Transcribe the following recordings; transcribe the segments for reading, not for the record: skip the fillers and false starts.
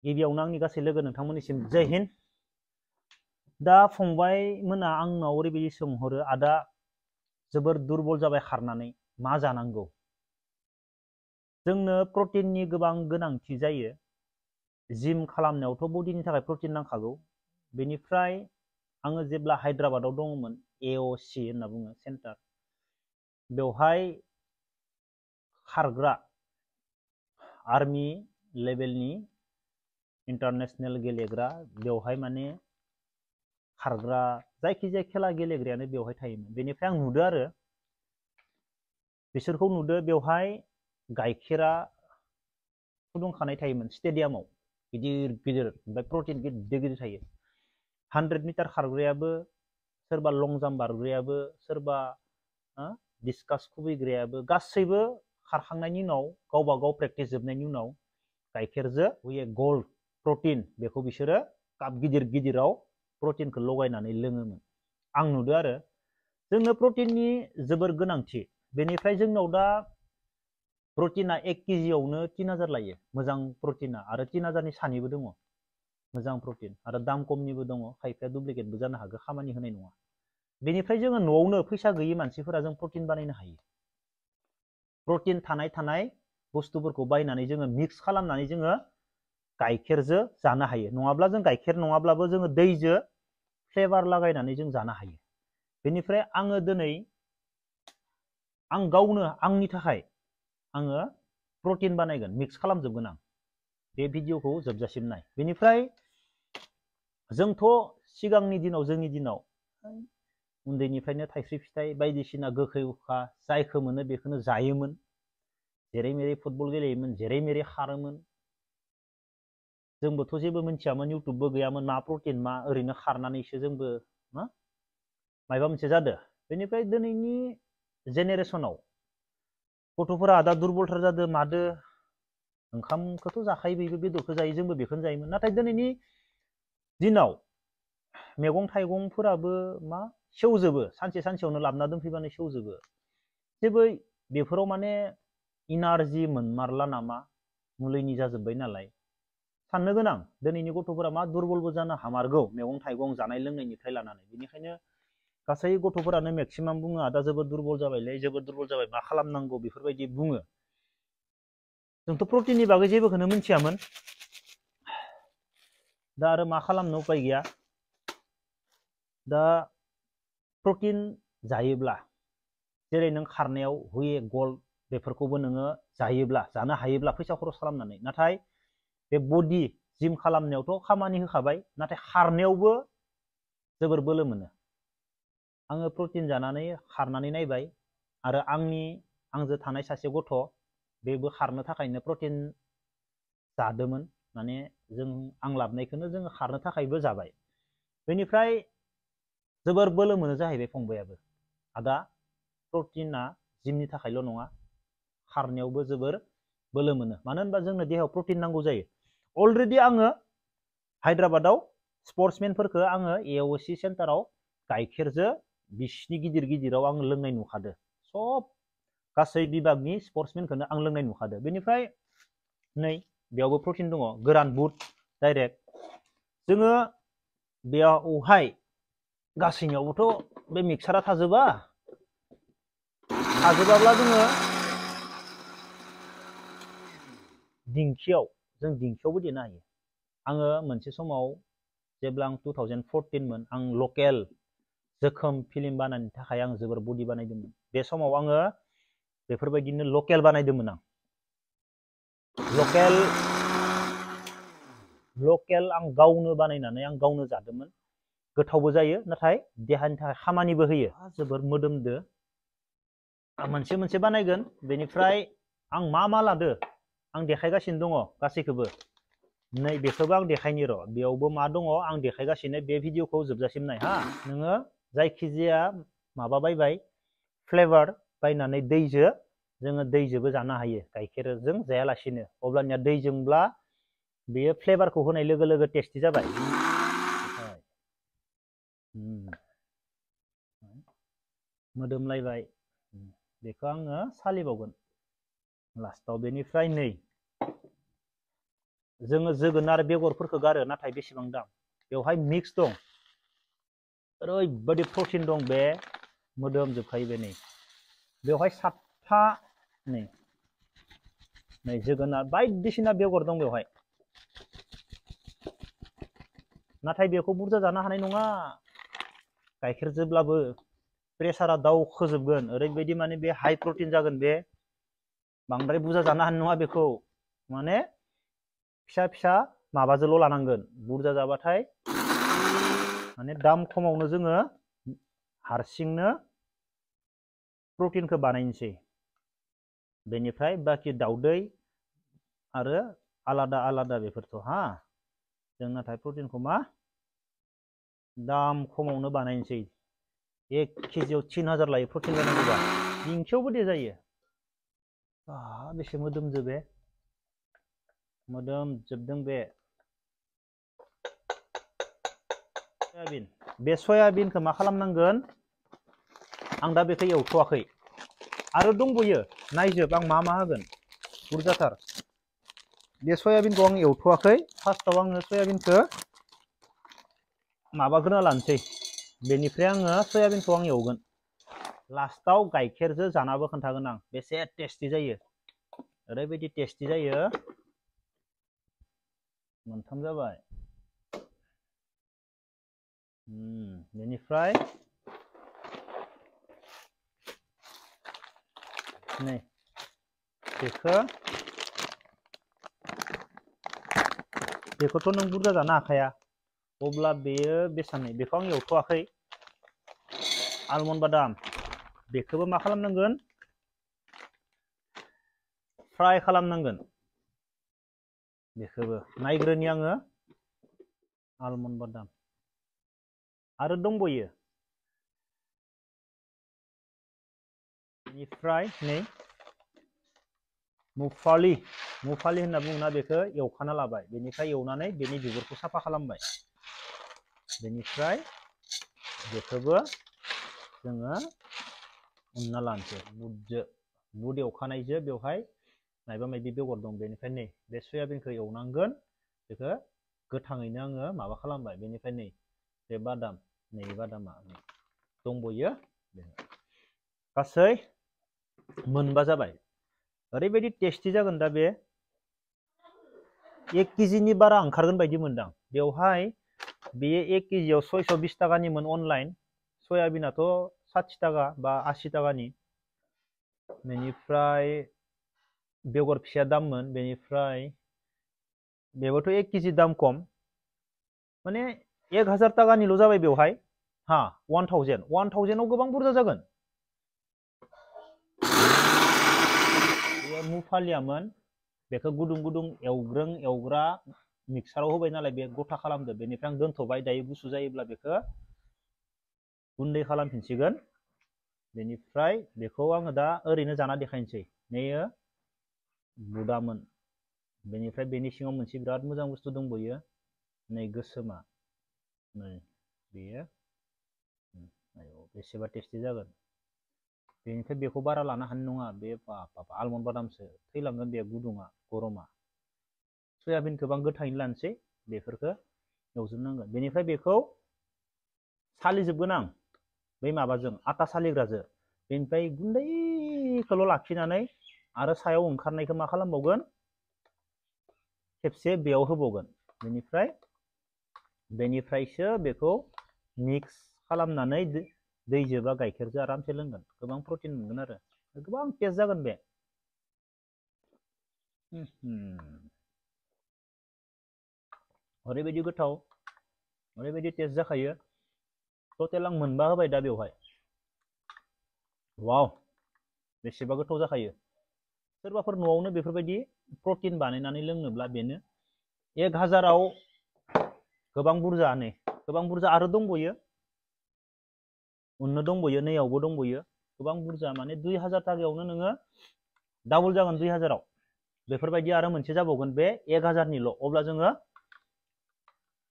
गिबियावनो आंनि गासै लोगो नोंथांमोननिसिम जय हिन्द। दा फंबाय मोना आंनाव ओरैबायदि सोंहरो, आदा जोबोर दुरबल जाबाय खारनानै, मा जानांगौ? जोंनो प्रटिननि गोबां गोनांथि जायो। जिम खालामनायावथ' बडिनि थाखाय प्रटिन नांखागौ। बेनिफ्राय आङो जेब्ला हायद्राबादाव दङमोन, AOC होनना बुङो सेन्टार, बेवहाय खारग्रा आर्मि लेभेलनि इन्टारनेशनेल गेलेग्रा, बेवहाय माने खारग्रा जायखिजाया खेला गेलेग्रायानो बेवहाय थायोमोन। बेनिफ्राय आं नुदो आरो बिसोरखौ नुदो, बेवहाय गाइखेरा फुदुंखानाय थायोमोन स्टेडियामाव, गिदिर गिदिर, ओमफ्राय प्रटिन गिदिर गिदिर थायो। 100 मिटार खारग्रायाबो, सोरबा लं जाम्प बारग्रायाबो, सोरबा डिसकास खुबैग्रायाबो, गासैबो खारखांनायनि उनाव गावबा गाव प्रेक्टिस जोबनायनि उनाव गाइखेरजों हुए गल्ड प्रटिन, बेखौ बिसोरो काप गिदिर गिदिराव प्रटिनखौ लगायनानै लोङोमोन। आं नुदो आरो जोंनो प्रटिननि जोबोर गोनांथि। बेनिफ्राय जोंनाव दा प्रटिना 1 केजियावनो 3000 लायो, मोजां प्रटिना, आरो 3000नि सानिबो दङ मोजां प्रटिन, आरो दाम खमनिबो दङ, खायफाया डुप्लिकेटबो जानो हागौ, खामानि होनाय नङा। बेनिफ्राय जोङो न'आवनो फैसा गैयि मानसिफोरा जों प्रटिन बानायनो हायो। प्रटिन थानाय बुस्थुफोरखौ बायनानै जोङो मिक्स खालामनानै जोङो गाइखेरजों जानो हायो। नङाब्ला जों गाइखेर नङाब्लाबो जोङो दैजों फ्लेभार लागायनानै जों जानो हायो। बेनिफ्राय आङो दिनै आं गावनो आंनि थाखाय आङो प्रटिन बानायगोन, मिक्स खालामजोबगोन आं। बे भिडिअखौ जोबजासिम नाय। बेनिफ्राय जोंथ' सिगांनि दिनाव, जोंनि दिनाव उन्दैनिफ्रायनो थाइस्रि फिथाइ बायदिसिना गोखै गोखा जायखौ मोनो बेखौनो जायोमोन। जेरै मेरै फुटबल गेलेयोमोन, जेरै मेरै खारोमोन। जोंबोथ' जेबो मिथियामोन, इउटुबबो गैयामोन, मा प्रटिन मा, ओरैनो खारनानैसो जोंबो माबा मोनसे जादो। बेनिफ्राय दिनैनि जेनेरेसनाव गथ'फोरा दा दुरबलथार जादो मादो, ओंखामखौथ' जाखायो, बयबो बेदरखौ जायो, जोंबो बेखौनो जायोमोन। नाथाय दिनैनि दिनाव मैगं थाइगंफोराबो सेवजोबो, सानसेयावनो लाबोना दोनफैबानो सेवजोबो। जेबो बेफोराव माने इनार्जि मोनमारला नामा, मुलिनि जाजोब्बाय नालाय। साननो गोनां, दिनैनि गथ'फोरा मा दुरबलबो जानो हामारगौ, मैगं थाइगं जानाय लोंनायनिफ्राय लानानै। बेनिखायनो गासै गथ'फोरानो मेक्सिमाम बुङो, आदा जोबोद दुरबल जाबायलै, जोबोद दुरबल जाबाय, मा खालामनांगौ, बेफोरबायदि बुङो। जोंथ' प्रटिननि बागै जेबोखौनो मिथियामोन। दा आरो मा खालामनो, उपाय गैया। दा प्रटिन जायोब्ला, जेरै नों खारनायाव हुए गल्ड, बेफोरखौबो नोङो जायोब्ला, जानो हायोब्ला फैसा खरस खालामनानै, नाथाय बे बडि जिम खालामनायावथ' खामानि होखाबाय, नाथाय खारनायावबो जोबोर बोलो मोनो। आङो प्रटिन जानानै खारनानै नायबाय, आरो आंजों थानाय सासे गथ', बेबो खारनो थाखायनो प्रटिन जादोंमोन। माने आं लाबोनायखौनो जोङो खारनो थाखायबो जाबाय। बेनिफ्राय जोबोर बोलो मोनो जाहैबाय फंबायाबो। आदा प्रटिना जिमनि थाखायल' नङा, खारनायावबो जोबोर बोलो मोनो। मानो होनबा जोंनो देहायाव प्रटिन नांगौ जायो। अलरेडि आङो हायद्राबादाव स्पर्ट्समेनफोरखौ आङो AOC सेन्टाराव गाइखेरजों बिसिनि गिदिर गिदिराव आं लोंनाय नुखादो। सब गासै बिभागनि स्पर्ट्समेनखौनो आं लोंनाय नुखादो। बेनिफ्राय नै बेयावबो प्रटिन दङ, गोरान बुट डाइरेक्ट। जोङो बेयावहाय गासैनियावबोथ' बे मिक्सारा थाजोबाब्ला जोङो जों दिंखियावबो देनो हायो। आङो मोनसे समाव जेब्ला आं 2014 मोन, आं लकेल जोखोम फिल्म बानायनो थाखाय आं जोबोर बडि बानायदोंमोन। बे समाव आङो बेफोरबायदिनो लकेल बानायदोंमोन। आं लकेल आं गावनो बानायनानै आं गावनो जादोंमोन। गोथावबो जायो, नाथाय देहानि थाखाय खामानिबो होयो। जोबोर मोदोमदो। आं मोनसे बानायगोन। बेनिफ्राय आं मा लादो आं देखायगासिनो दङ गासैखौबो। नै बेखौबो आं देखायनि र', बेयावबो मा दङ आं देखायगासिनो। बे भिडिअखौ जोबजासिम नाय हा। नोङो जायखिजाया माबा बायबाय, फ्लेभार बायनानै जोङो दैजोंबो जानो हायो, गाइखेरजों जायालासिनो। अब्लानिया दैजोंब्ला बेयो फ्लेभारखौ होनाय लोगो लोगो टेस्टि जाबाय। मोदोमलायबाय। बेखौ आङो सालिबावगोन लास्टाव। बेनिफ्राय नै जोङो जोगोनार बेगरफोरखौ गारो नाथाय बेसेबां दाम बेवहाय मिक्स दं ओरैबायदि प्रटिन दं बे मोदोम जोबखायो बे नै बेवहाय सातथा नै जोगोनार बायदिसिना बेगर दं बेवहाय नाथाय बेखौ बुरजा जानो हानाय नङा गाइखेर जोब्लाबो प्रेसारा दावखोजोबगोन ओरैबायदि माने बे हाई प्रटिन जागोन बे बांद्राय बुरजा जानो हानाय नङा बेखौ माने फिसा फिसा माबाजोल' लानांगोन बुरजा जाबाथाय माने दाम खमावनो जोङो हारसिंनो प्रटिनखौ बानायनोसै बेनिफ्राय बाखि दाउदै आरो आलादा आलादा बेफोरथ' हा जों नाथाय प्रटिनखौ मा दाम खमावनो बानायनोसै 1 केजियाव 3000 लायो प्रटिन बानायनोबा दिंखियावबो दे जायो बेसे मोदोमजो बे मोदोम जोबदों बे सयाबिन बे सयाबिनखौ मा खालामनांगोन आं दा बेखौ एवथ'वाखै आरो दंबोयो नायजोब आं मा होगोन बुरजाथार बे सयाबिनखौ आं एवथ'वाखै फार्स्टआव आङो सयाबिनखौ माबाग्रोना लानोसै बेनिफ्राय आङो सयाबिनखौ आं एवगोन लास्टाव गाइखेरजों जानाबो खोन्थागोन आं बेसे टेस्टि जायो ओरैबायदि टेस्टि जायो मोनथाम जाबाय बेनिफ्राय नै बेखौथ' नों बुरजा जानो हाखाया अब्ला बेयो बेसांनि बेखौ आं एवथ'वाखै आलमन्ड बादाम बेखौबो मा खालामनांगोन फ्राय खालामनांगोन बेखौबो नायग्रोनि आङो आलमन्ड बादाम आरो दंबोयो बेनिफ्राय नै मुफालि होनना बुङोना बेखौ एवखाना लाबाय बेनिफ्राय एवनानै बेनि बिगुरखौ साफा खालामबाय बेनिफ्राय बेखौबो जोङो उनना लानोसै बुद एवखानायजों बेवहाय माबा माबि बेगर दं बेनिफ्राय नै बे सयाबिनखौ एवनांगोन बेखौ गोथाङैनो आङो माबा खालामबाय बेनिफ्राय नै बे बादाम नै बादामा दंबोयो गासै मोनबा जाबाय ओरैबायदि टेस्टि जागोन दा बे 1 केजिनि बारा ओंखारगोन बायदि मोनदां बेवहाय बेयो 1 केजियाव 620 टाकानिमोन अनलाइन सयाबिनाथ' 60 टाका बा 80 टाकानि बेनिफ्राय बेगर फिसा दाममोन बेनिफ्राय बेबोथ' 1 केजि दाम खम माने 1000 टाकानिल' जाबाय बेवहाय 1000आव गोबां बुरजा जागोन बे मुफालियामोन बेखौ गुदुं एवग्रा मिक्साराव होबाय नालाय बे गथा खालामदो बेनिफ्राय आं दोनथ'बाय दायो गुसु जायोब्ला बेखौ गुन्दै खालामफिनसिगोन बेनिफ्राय बेखौ आङो दा ओरैनो जाना देखायनोसै नेयो बुदामोन बेनिफ्राय बेनि सिङाव मोनसे बिराद मोजां बुस्थु दंबोयो नै गोसोमा नै बेयो बेसेबा टेस्टि जागोन बेनिफ्राय बेखौ बारा लानो हानाय नङा बे आलमन्ड बादामसो थैलांगोन बे गुदुङा गरमा सयाबिनखौ आं गोथाङैनो लानोसै बेफोरखौ एवजोबनांगोन बेनिफ्राय बेखौ सालिजोबगोन आं बै माबाजों आटा सालिग्राजों बेनिफ्राय गुन्दैखौल' लाखिनानै आरो सायाव ओंखारनायखौ मा खालामबावगोन खेबसे बेयाव होबावगोन बेनिफ्रायसो बेखौ मिक्स खालामनानै दैजों बा गाइखेरजों आरामसे लोंगोन गोबां प्रटिन मोनगोन आरो गोबां टेस्ट जागोन बे ओरैबायदि गोथाव ओरैबायदि टेस्ट जाखायो टटेल आं मोनबा होबाय दा बेवहाय वाव बेसेबा गोथाव जाखायो सोरबाफोर न'आवनो बेफोरबायदि प्रटिन बानायनानै लोंनोब्ला बेनो 1000आव गोबां बुरजा आरो दंबोयो उननो दंबोयो नैयावबो दंबोयो गोबां बुरजा माने 2000 टाकायावनो नोङो डाबल जागोन 2000आव बेफोरबायदि आरो मोनसे जाबावगोन बे 1000निल' अब्ला जोङो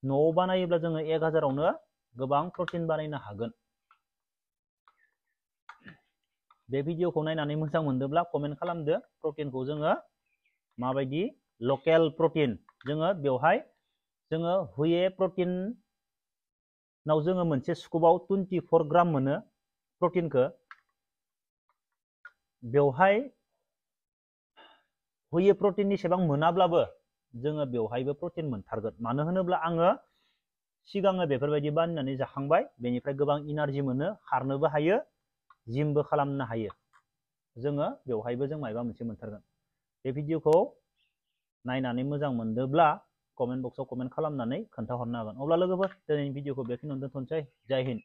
न'आव बानायोब्ला जोङो 1000आवनो गोबां प्रटिन बानायनो हागोन बे भिडिअखौ नायनानै मोजां मोनदोंब्ला कमेन्ट खालामदो प्रटिनखौ जोङो माबायदि लकेल प्रटिन जोङो बेवहाय जोङो हुए प्रटिन नाव जोङो मोनसे स्कुपाव 24 ग्राम मोनो प्रटिनखौ बेवहाय हुए प्रटिननि सेबां मोनाब्लाबो जोङो बेवहायबो प्रटिन मोनथारगोन मानो होनोब्ला आङो सिगाङो बेफोरबायदि बानायनानै जाखांबाय बेनिफ्राय गोबां एनार्जि मोनो खारनोबो हायो जिमबो खालामनो हायो जोङो बेवहायबो जों मायबा मोनसे मोनथारगोन बे भिडिअखौ नायनानै मोजां मोनदोंब्ला कमेन्ट बक्सआव कमेन्ट खालामनानै खोन्थाहरनो हागोन अब्ला लोगोफोर दिनैनि भिडिअखौ बेखिनियावनो दोनथ'नोसै जय हिन्द